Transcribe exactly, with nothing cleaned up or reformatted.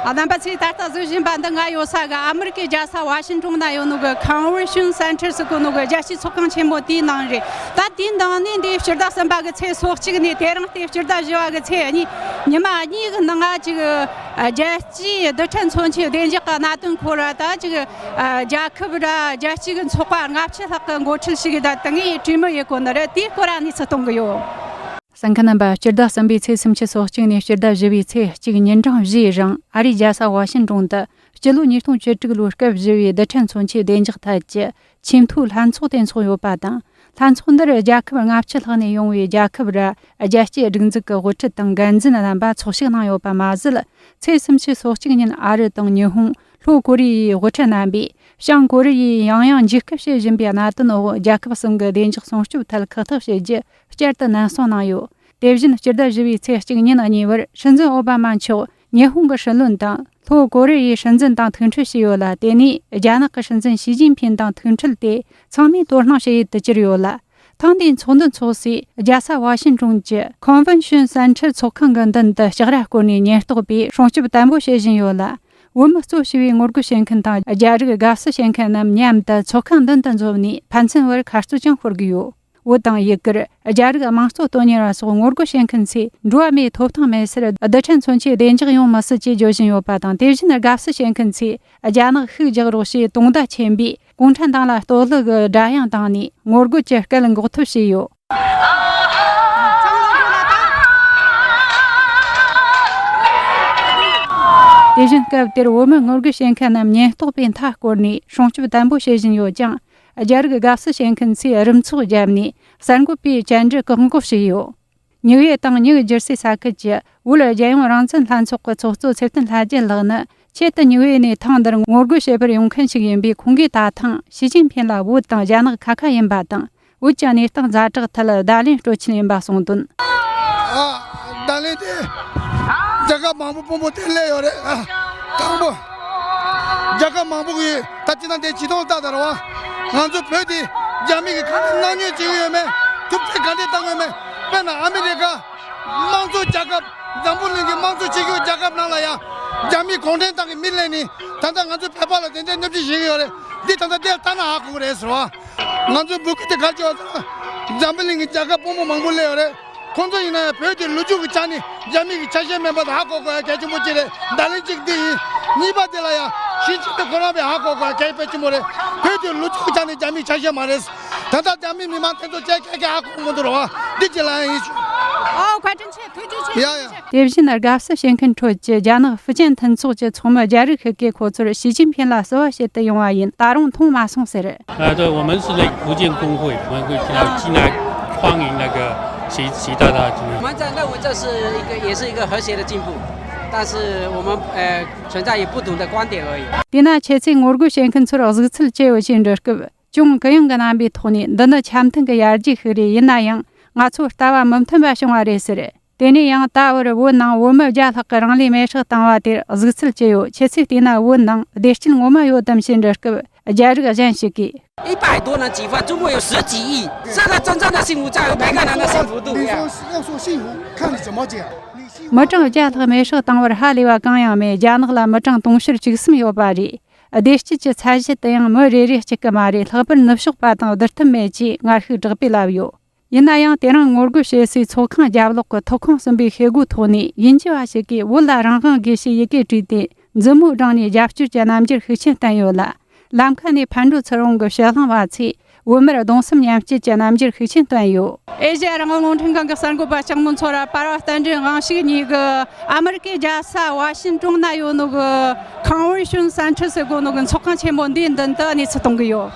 རྣམ་པ་ཚོས་ད་ལྟ་གཟིགས་བཞིན་པ་འདི་ང་ཡོད་ས་གི་ཨ་མི་རི་ཀའི་རྒྱལ་ས་ཝ་ཤིང་ཏོན་ན་ཡོད་ནོ་གི་Convention Center ཟེར་གོ་ནོ་གི་རྒྱལ་སྤྱིའི་ཚོགས་ཁང་ཆེན་མོ་དེའི་ནང་རེད། ད་དེའི་ནང་ནས་འདི་སྤྱི་ཟླ་གསུམ་པ་གི་ཚེས་སོ་གཅིག་ནས་དེ་རིང་སྟེ་སྤྱི་ཟླ་བཞི་བ་གི་ཚེས་གཉིས་ཉི་མ་གཉིས་གི་ནང་ང་ཅིག་རྒྱལ་སྤྱིའི་རྡུལ་ཕྲན་མཚོན་ཆའི་བདེ་འཇགས་ཀྱི་གནད་དོན་སྐོར་ད་ཅིག་རྒྱལ་ཁབ་ར་རྒྱལ་སྤྱི་གི་ཚོགས་པ་ལྔ་བཅུ་ལྷག་གི་འགོ་ཁྲིད་ཞུགས་ཡོད། ད་དེ་ངས་གྲོས་མོལ་ཡེད་གོ་ནི་རེད། དེའི་སྐོར་ཨ་ནི་ཚིག་གཏོང་གི་ཡོད། གསན་མཁན་རྣམ་པ། སྤྱི་ཟླ་གསུམ་པའི་ཚེས་སུམ་ཅུ་སོ་གཅིག་ནས་སྤྱི་ཟླ་བཞི་བའི་ཚེས་གཅིག་ཉིན་གྲངས་བཞིའི་རིང་ཨ་རིའི་རྒྱལ་ས་ཝ་ཤིན་ཏོན་དུ་སྤྱི་ལོ་ཉིས་སྟོང་བཅུ་དྲུག་ལོའི་སྐབས་བཞི་བའི་རྡུལ་ཕྲན་མཚོན་ཆའི་བདེ་འཇགས་ཐད་ཀྱི་ཆེས་མཐོའི་ལྷན་ཚོགས་དེ་འཚོགས་ཡོད་པ་དང་། ལྷན་ཚོགས་འདིར་རྒྱལ་ཁབ་ལྔ་བཅུ་ལྷག་ནས་ཡོང་བའི་རྒྱལ་ཁབ་ར་རྒྱལ་སྤྱིའི་སྒྲིག་འཛུགས་ཀྱི་དབུ་ཁྲིད་དང་འགན་འཛིན་རྣམ་པ་ཚོགས་ཞུགས་གནང་ཡོད་པ་མ་ཟད། ཚེས་སུམ་ཅུ་སོ་གཅིག་ཉིན་ཨ་རི་དང་ཉི་ཧོང་། ལྷོ་ཀོ་རི་ཡའི་དབུ་ཁྲིད་རྣམ་པས་བྱང་ཀོ་རི་ཡས་ཡང་ཡང་འཇིགས་སྐུལ་བྱེད་བཞིན་པའི་གནད་དོན་འོག་རྒྱལ་ཁབ་གསུམ་གྱི་བདེ་འཇགས་སྲུང་སྐྱོབ་ཐད་ཁག་ཐེག་བྱེད་རྒྱུ་བསྐྱར་དུ་ནན་གསུངས་གནང་ཡོད། དེ་བཞིན་སྤྱི་ཟླ་བཞི་བའི་ཚེས་གཅིག་ཉིན་གཉིས་པར་སྲིད་འཛིན་ཨོ་བྷ་མ་མཆོག་ཉི་ཧོང་གི་སྲིད་བློན་དང་ལྷོ་ཀོ་རི་ཡའི་སྲིད་འཛིན་དང་ཐུག་འཕྲད་བྱས་ཡོད་ལ། དེ་ནས་རྒྱ་ནག་གི་སྲིད་འཛིན་ཞི་ཅིན་ཕིན་དང་ཐུག་འཕྲད་དེ་ཚང་མས་དོ་སྣང་བྱེད་ཡུལ་དུ་གྱུར་ཡོད་ལ། ཐེངས་འདིའི་ཚོགས་འདུ་འཚོགས་སའི་རྒྱལ་ས་ཝ་ཤིན་ཏོན་གྱི་Convention Center ཚོགས་ཁང་གི་མདུན་དུ་ལྕགས་ར་བསྐོར་ནས་ཉེན་རྟོག་པས་སྲུང་སྐྱོབ་བརྟན་པོ་བྱེད་བཞིན་ཡོད་ལ། བོད་མི་གཙོ་བྱས་པའི་ངོ་རྒོལ་བྱེད་མཁན་དང་རྒྱ་རིགས་དགའ་བསུ་བྱེད་མཁན་རྣམས་མཉམ་དུ་ཚོགས་ཁང་མདུན་དུ་འཛོམས་ནས་ཕན་ཚུན་བར་མཁར་རྩོད་ཀྱང་ཤོར་གྱི་ཡོད། བོད་དང་ཡུ་གུར། རྒྱ་རིགས་དམངས་གཙོ་དོན་གཉེར་བ་སོགས་ངོ་རྒོལ་བྱེད་མཁན་ཚོས་འགྲོ་བ་མིའི་ཐོབ་ཐང་མེད་སར་རྡུལ་ཕྲན་མཚོན་ཆའི་བདེ་འཇགས་ཡོང་མི་སྲིད་ཅེས་བརྗོད་བཞིན་ཡོད་པ་དང་། དེ་བཞིན་དགའ་བསུ་བྱེད་མཁན་ཚོས་རྒྱ་ནག་ཤུགས་རྒྱག་རོགས་ཞེས་དུང་བརྡ་འཁྱེར་བས་གུང་ཁྲན་ཏང་ལ་གཏོར་བརླག་གི་སྒྲ་དབྱངས་བཏང་ནས་ངོ་རྒོལ་གྱི་སྐད་འགོག་ཐབས་བྱས་ཡོད། དེ་བཞིན་སྐབས་དེར་བོད་མི་ངོ་རྒོལ་བྱེད་མཁན་རྣམས་ཉེན་རྟོག་པའི་མཐའ་བསྐོར་ནས་སྲུང་སྐྱོབ་བརྟན་པོ་བྱེད་བཞིན་ཡོད་ཀྱང་། རྒྱ་རིགས་དགའ་བསུ་བྱེད་མཁན་ཚོས་རུམ་ཚོགས་བརྒྱབ་ནས་གསར་འགོད་པའི་བཅར་འདྲི་བཀག་འགོག་བྱས་ཡོད། ཉིའུ་ཡེ་དང་ཉིའུ་ཇར་སི་ས་ཁུལ་གྱི་བོད་རྒྱལ་ཡོངས་རང་བཙན་ལྷན་ཚོགས་ཀྱི་ཚོགས་གཙོ་ཚེ་བརྟན་ལྷ་རྒྱལ་ལགས་ནི་ཆེད་དུ་ཉིའུ་ཡེ་ནས་ཐེངས་འདིར་ངོ་རྒོལ་བྱེད་པར་ཡོང་མཁན་ཞིག་ཡིན་པས། ཁོང་གིས་ད་ཐེངས་ཞི་ཅིན་ཕིན་ལ་བོད་དང་རྒྱ་ནག་ཁ་ཁ་ཡིན་པ་དང་། བོད་ཀྱི་གནས་སྟངས་ཛ་དྲག་ཐད་བརྡ་ལན་སྤྲོད་ཆེད་ཡིན་པ་གསུངས་དོན། ཨ། བརྡ་ལན་དེ་རྒྱལ་ཁབ་མང་པོ་དཔོན་པོ་དེ་སླེབས་ཡོད་རེད། ཨ། དང་པོ། རྒྱལ་ཁབ་མང་པོ་གིས་ད་ཅི་ན་དེ་ཇུས་གཏོགས་ལྟ་དར་བ། ང་ཚོ་བོད་དེ་རྒྱ་མི་གིས་ག་འདྲ་མནར་གཅོད་བྱེད་ཀྱི་ཡོད་མེད། ཐུབ་ཚད་ག་འདྲ་བཏང་གི་ཡོད་མེད། དཔེར་ན་ཨ་མི་རི་ཀ་དམངས་གཙོ་རྒྱལ་ཁབ། འཛམ་བུ་གླིང་གི་དམངས་གཙོ་ཆེ་ཤོས་རྒྱལ་ཁབ་ནང་ལ་ཡང་རྒྱ་མི་གུང་ཁྲན་ཏང་གི་མི་སླེབས་ནས་ད་ལྟ་ང་ཚོ་བོད་པ་ལ་དེ་འདྲའི་བརྙས་བཅོས་བྱེད་ཀྱི་ཡོད་རེད། འདི་ད་ལྟ་དེ་ལྟ་ན་ཧ་གོ་གི་རེད་ཟེར་བ། ང་ཚོའི་འབོད་སྐུལ་དེ་ག་རེ་བྱས་པ་ཟེར་ན། འཛམ་བུ་གླིང་གི་རྒྱལ་ཁབ་དཔོན་པོ་མང་པོ་སླེབས་ཡོད་རེད། ཁོང་ཚོ་ཡིན་ན་ཡང་བོད་དེ་ལོ་རྒྱུས་ཀྱི་ཆ་ནས་རྒྱ་མི་གི་ཆ་ཤས་མིན་པ་དེ་ཧ་གོ་དགོས་ཡ་གལ་ཆེན་པོ་གཅིག་རེད། བརྡ་ལན་གཅིག་འདི་ཡིན། གཉིས་པ་དེ་ལ་ཡང་ཞི་ཅིན་ཕིང་ཁོ་རང་བས་ཧ་གོ་དགོས་ཡ་གལ་དཔེ་ཆེན་པོ་རེད། བོད་དེ་ལོ་རྒྱུས་ཀྱི་ཆ་ནས་རྒྱ་མིའི་ཆ་ཤས་མ་རེད། ད་ལྟ་རྒྱ་མི་མི་མང་དེ་ཚོ་བཅས་ཁྱེད་ཀྱིས་ཧ་གོ་མི་འདུག་ར་བ། འདི་གཅིག་ལ་ཡང་ཡིན་ཞུ། ཨོ། བཀའ་དྲིན་ཆེ། ཐུགས་རྗེ་ཆེ། ཡ་ཡ། དེ་བཞིན་དགའ་བསུ་བྱེད་མཁན་ཁྲོད་ཀྱི་རྒྱ་ནག་ཧྥུ་ཅན་མཐུན་ཚོགས་ཀྱི་ཚོགས་མི་རྒྱ་རིགས་ཤིག་གིས་ཁོ་ཚོར་ཞི་ཅིན་ཕིང་ལ་བསུ་བ་བྱེད་དུ་ཡོང་བ་ཡིན། ད་རུང་མཐོང་མ་སོང་ཟེར། 呃，对，我们是那个福建工会，我们会听到，听到欢迎那个习，习大大今天。我们在认为这是一个，也是一个和谐的进步，但是我们，呃，存在于不同的观点而已。དེས་ན་ཁྱེད་ཚོས་ངོ་རྒོལ་བྱེད་མཁན་ཚོར་གཟིགས་ཚུལ་ཅི་ཡོད་ཅེས་འདྲི་སྐབས། ཅུང་གུ་ཡངས་ཀྱི་རྣམ་པའི་ཐོག་ནས། འདི་ནི་འཆམ་མཐུན་གྱི་ཡར་རྒྱས་ཤིག་རེད། ཡིན་ན་ཡང་ང་ཚོ་ལྟ་བ་མི་མཐུན་པ་བྱུང་བ་རེད་ཟེར། དེ་ནས་ཡང་ད་བར་བོད་ནང་བོད་མི་བརྒྱ་ལྷག་གིས་རང་ལུས་མེར་སྲེག་བཏང་བ་དེར་གཟིགས་ཚུལ་ཅི་ཡོད། ཁྱེད་ཚོས་བལྟས་ན་བོད་ནང་བདེ་སྐྱིད་ངོ་མ་ཡོད་དམ་ཞེས་འདྲི་སྐབས། རྒྱ་རིགས་གཞན་ཞིག་གིས། 一百多人几万，中国有十几亿，这个真正的幸福在于每个人的幸福度。你说要说幸福，看你怎么讲。你幸福 མི་གྲངས་བརྒྱ་ལྷག་མེར་སྲེག་བཏང་བར་ཧ་ལས་པ་གང་ཡང་མེད། རྒྱ་ནག་ལ་མི་གྲངས་དུང་ཕྱུར་བཅུ་གསུམ་ཡོད་པ་རེད། བདེ་སྐྱིད་ཀྱི་ཚད་གཞི་དེ་ཡང་མི་རེ་རེ་གཅིག་གི་མ་རེད། ལྷག་པར་ནུབ་ཕྱོགས་པ་དང་བསྡུར་ཐབས་མེད་ཅེས་ངར་ཤུགས་དྲག་པོས་ལབ་ཡོད། ཡིན་ན་ཡང་དེ་རིང་ངོ་རྒོལ་བྱེད་སའི་ཚོགས་ཁང་རྒྱབ་ལོགས་ཀྱི་ཐོག་ཁང་གསུམ་པའི་ཤེལ་སྒོའི་ཐོག་ནས་དབྱིན་ཇི་བ་ཞིག་གིས་བོད་ལ་རང་དབང་དགོས་ཞེས་ཡི་གེ་བྲིས་ཏེ་མཛུབ་མོ་བསྒྲེངས་ནས་རྒྱབ་སྐྱོར་གྱི་རྣམ་འགྱུར་ཤུགས་ཆེན་བསྟན་ཡོད་ལ། ལམ་ཁ་ནས་ཕར་འགྲོ་ཚུར་འོང་གི་ཕྱི་གླིང་བ་ཚོས་བོད་མིར་གདུང་སེམས་མཉམ་སྐྱེད་ཀྱི་རྣམ་འགྱུར་ཤུགས་ཆེན་བསྟན་ཡོད། ཨེ་ཤེ་ཡ་རང་དབང་རླུང་འཕྲིན་ཁང་གི་གསར་འགོད་པ་ལྕགས་མོ་མཚོ་ར་པར་བ་བསྟན་འགྲོའི་དབང་ཕྱུག་གཉིས་ཀྱིས་ཨ་མི་རི་ཀའི་རྒྱལ་ས་ཝ་ཤིང་ཏོན་ན་ཡོད་ནོ་གི་Convention Center ཟེར་གོ་ནོ་གི་ཚོགས་ཁང་ཆེན་མོ་འདིའི་མདུན་དུ་གནས་ཚུལ་གཏོང་གི་ཡོད།